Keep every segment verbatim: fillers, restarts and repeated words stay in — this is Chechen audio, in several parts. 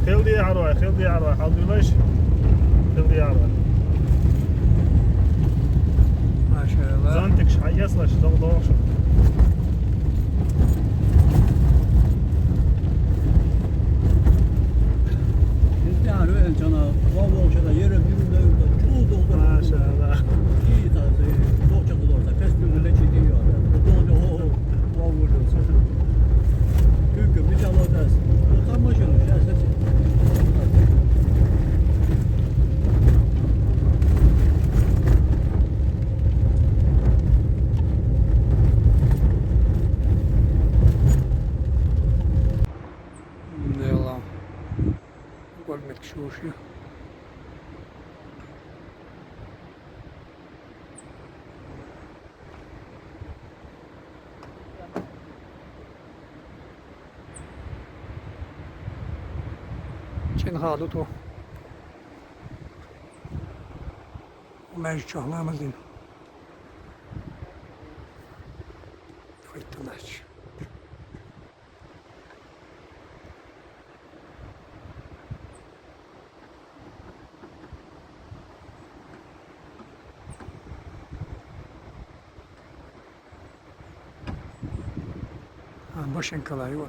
Хелдияр вай, хелдияр вай, хьал дуьллаш. Хелдияр вай. Машалла. Зонтикаш хьаэцалаш, догӀа догӀуш. Хелдияр вай, чана, вовшала, ерем, ерем, ерем, чу догӀа. Машалла. И та, догӀа, догӀа, фестиваль лечить её. ДогӀа, догӀа. Дела. Гольмет кшуши. Чен хадут о. Умеж чохламаздин. Файтанач. А, башенкалар ювар.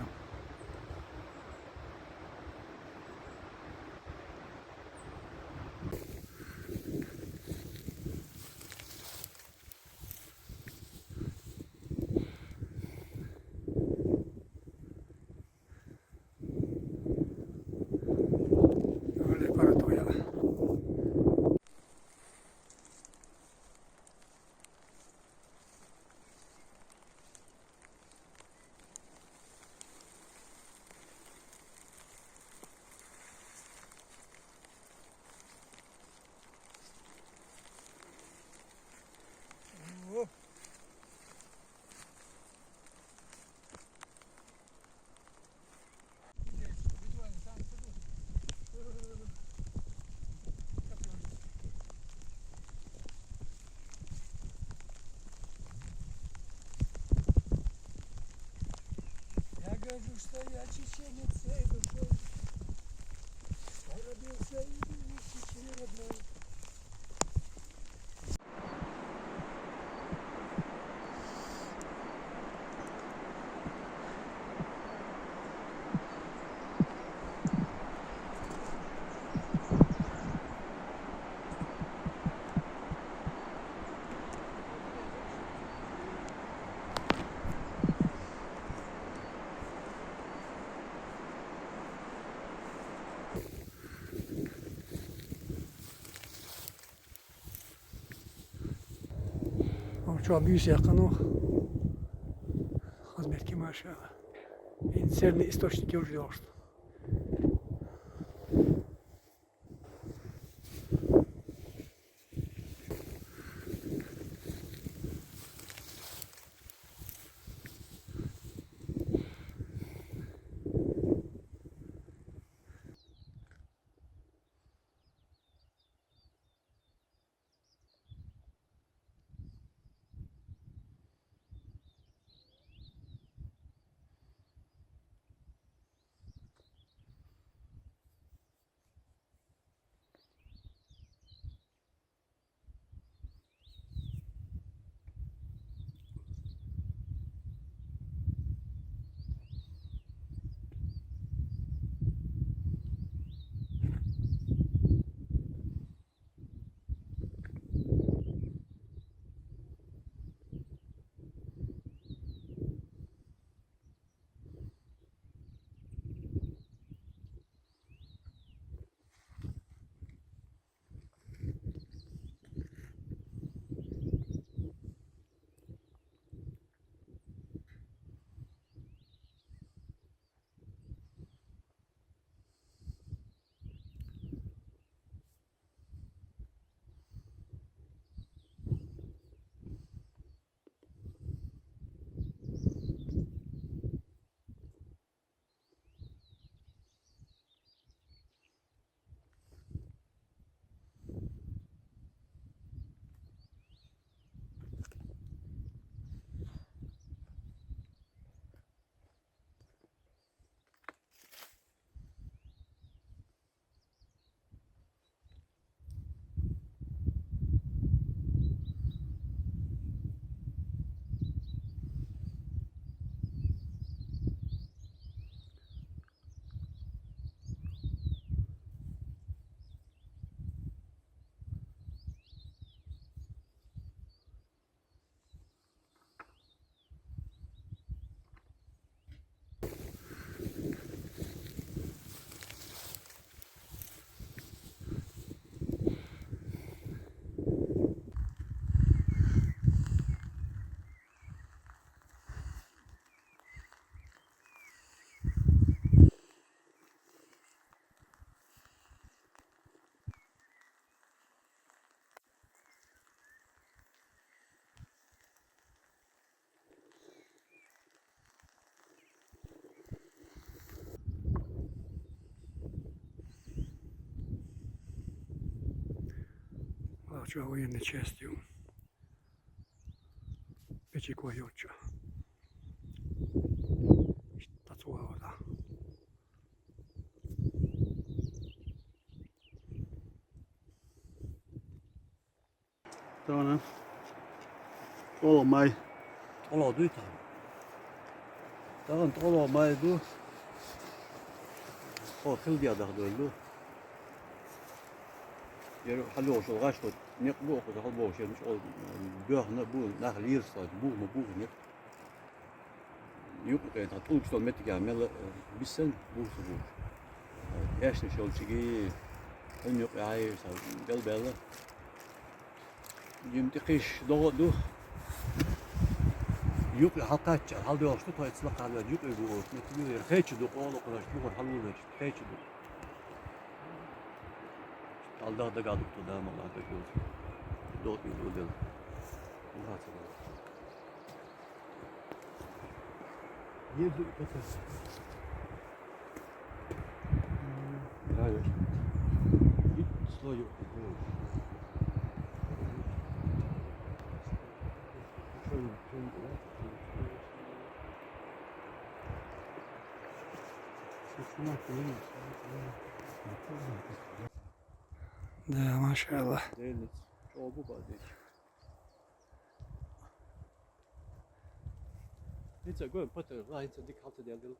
Öyle para toyala. Я говорю, что я чеченец всей душой. Я родился и в Чечне родной. Чо бюс яхъану. Хазмет ки, машалла. Ин серни источник уже йолуш. Чё военной частью? Печи кое-чё. Иштта цо вала. Тана. ТӀолгӀа май. ТӀолгӀа дуй тан? Тан тӀолгӀа май ду. Хо хил дедах дуй ду. Ер хьалогӀуш гӀаш хот некъ бу, хот хьалбогӀуш, ер мичӀол боьхна бу, нах лийрсалаш, бу ма бу некъ. Юкъе тӀа тӀулгаш тӀо меттиге мел, э, бисан, бувса бувш. Эшна шолчиги, хӀун юкъе айса, бел-бела. Йим тӀекхиш догӀо ду. Юкъе хьалкхачча, хьалдоьлхуш ду, тхоай цла кхалла юкъе бу, оцу меттиге вер. Хечи ду, къола къураш, юхар хьалвулаш, хечи ду. Хьалдах дага дукта да, мала дага. Дот ил удел. Муха ца дала. Езу ката. Да, я. Ит слою. Да, машалла. Делец. Чо бу бадеш. Ица гой патер, ла ица дик халта дел дел.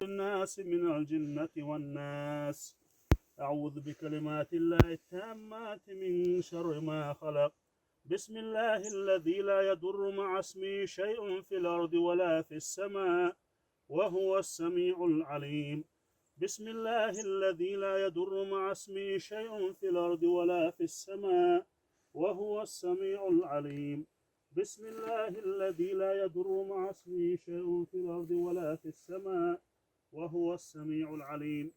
الناس من الجنة والناس. أعوذ بكلمات الله التامات من شر ما خلق. بسم الله الذي لا يضر مع اسمه شيء في الأرض ولا في السماء وهو السميع العليم. بسم الله الذي لا يضر مع اسمه شيء في الأرض ولا في السماء وهو السميع العليم. بسم الله الذي لا يضر مع اسمه شيء في الأرض ولا في السماء وهو السميع العليم.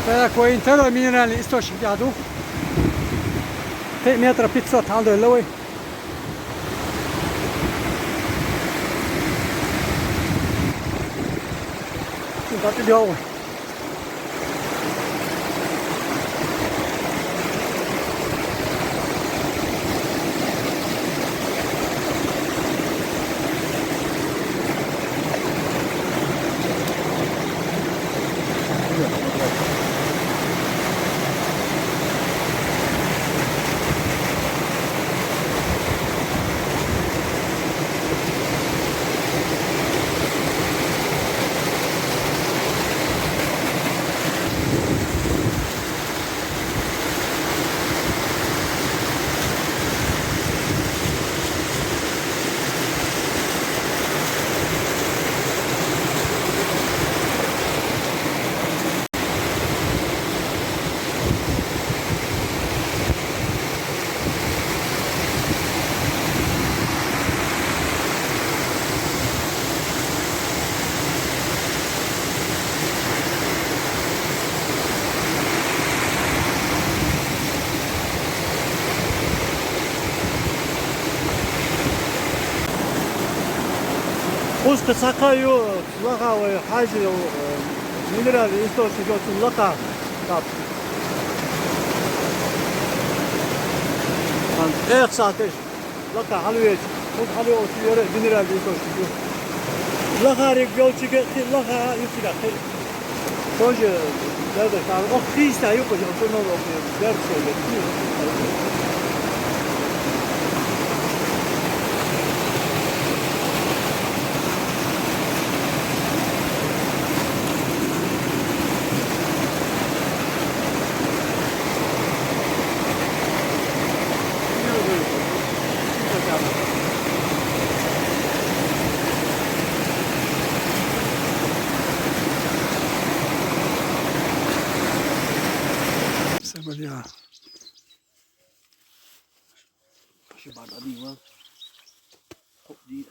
Так, вай интеро минеральный источник яду. Пять метров пятьсот, алда левый. Сюда ты делал. Узкъа цхьаккха ю, лакха вай хьажа, э, минеральный источник ю цун лакха. Так. Ан, эх, сатеш. Лакха хьалвеч, хӀунда хьалвеч, оцу йора генерал дийцочу ду. Лахариг йолчуьнга кхин лаха юьсуьнга кхин. Тоже дерда стар. Оха хийста юкъа, оцу нолу оха дерда со. Sebeliya. Paşa barda değil var. Hop değil.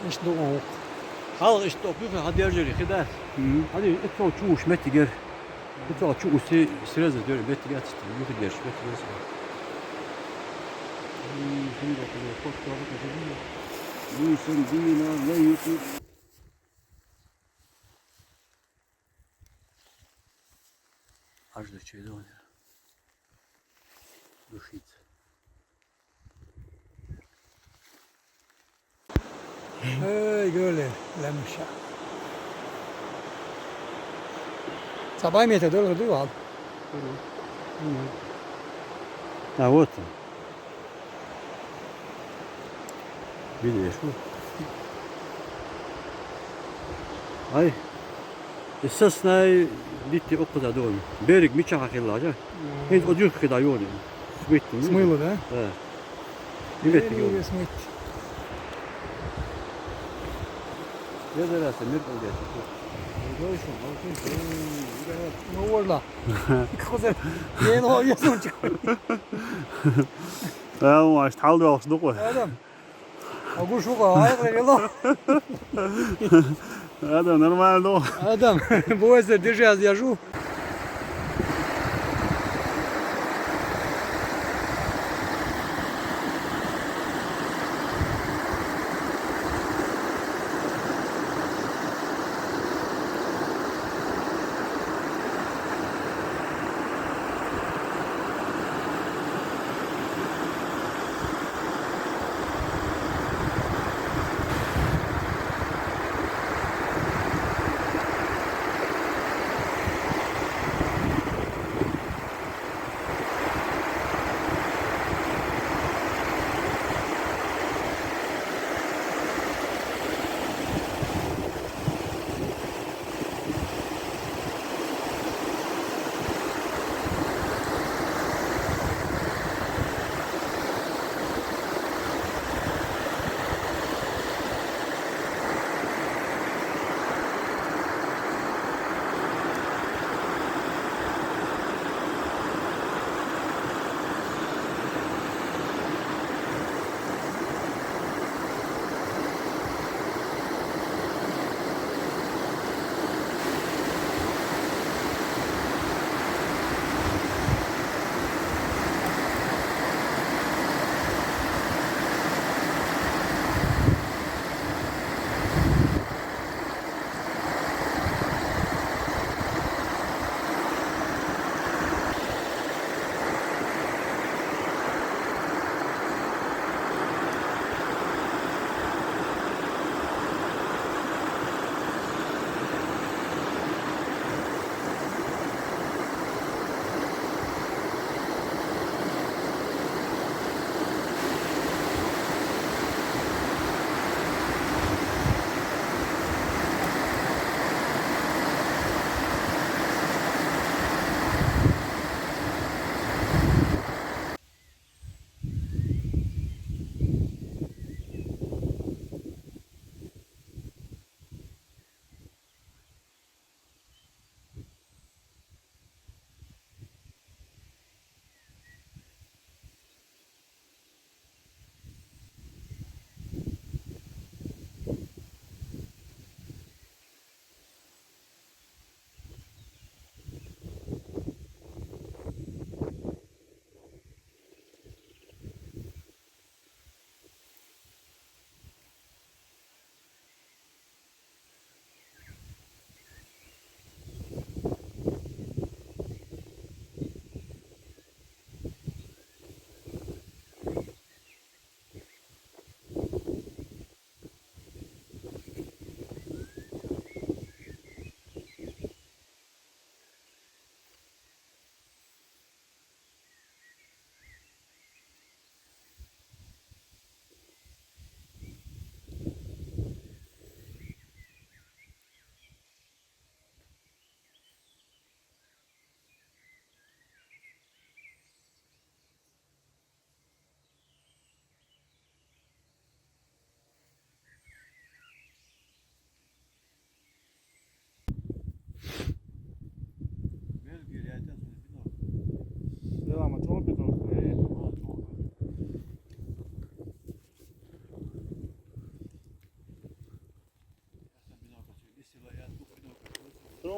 Иштта ду оха. Хьалха иштта ду, юха хьан держери хи дац. Мгм. Хьан и цо чу уш меттигер. И цо чу уси среза дер меттигер, юха держ меттигер. Мгм, хин ду, хин ду, хот, хот, хот, хот. Мгм, сан дина, лай юти. Аж до чего он? Душит. Эй, гёле, лемеша. Цабай мета дор гыды вал. А вот он. Видишь? Ай, и сосна и дитти оккхуза дугӀун. Берег мичахьа хилла, жа? Мгм. ХӀинца оцу юххе да югӀун. Смыть. Смыло, да? Да. И метте югӀун. Смыть. Я за раз, мир, ну, вот ла. Хоза, я, ну, я сумчу. Да, ну, аж тхьал доьлхуш ду-кх. Адам. Агу шу гӀайгӀа вело. Адам, нормально ду. Адам, бойся, держи, аз я жу.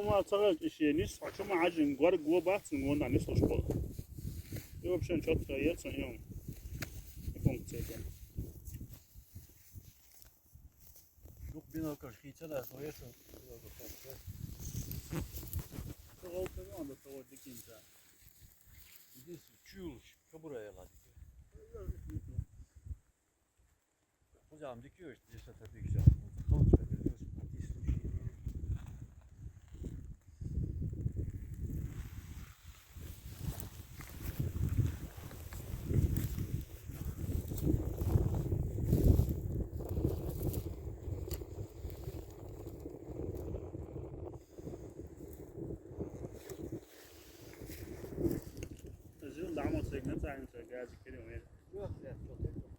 Ма цагаал ишенис, ачума ажин гвар гуо бацин гуонда нислуш бол. И вообще чётко ецин юм. И функция. Дух бинокаш хицала соеса. Цагаал цагаал да того дикинта. Здесь чул кабура яла дики. Хузам дикиёш, здесь это дикиёш.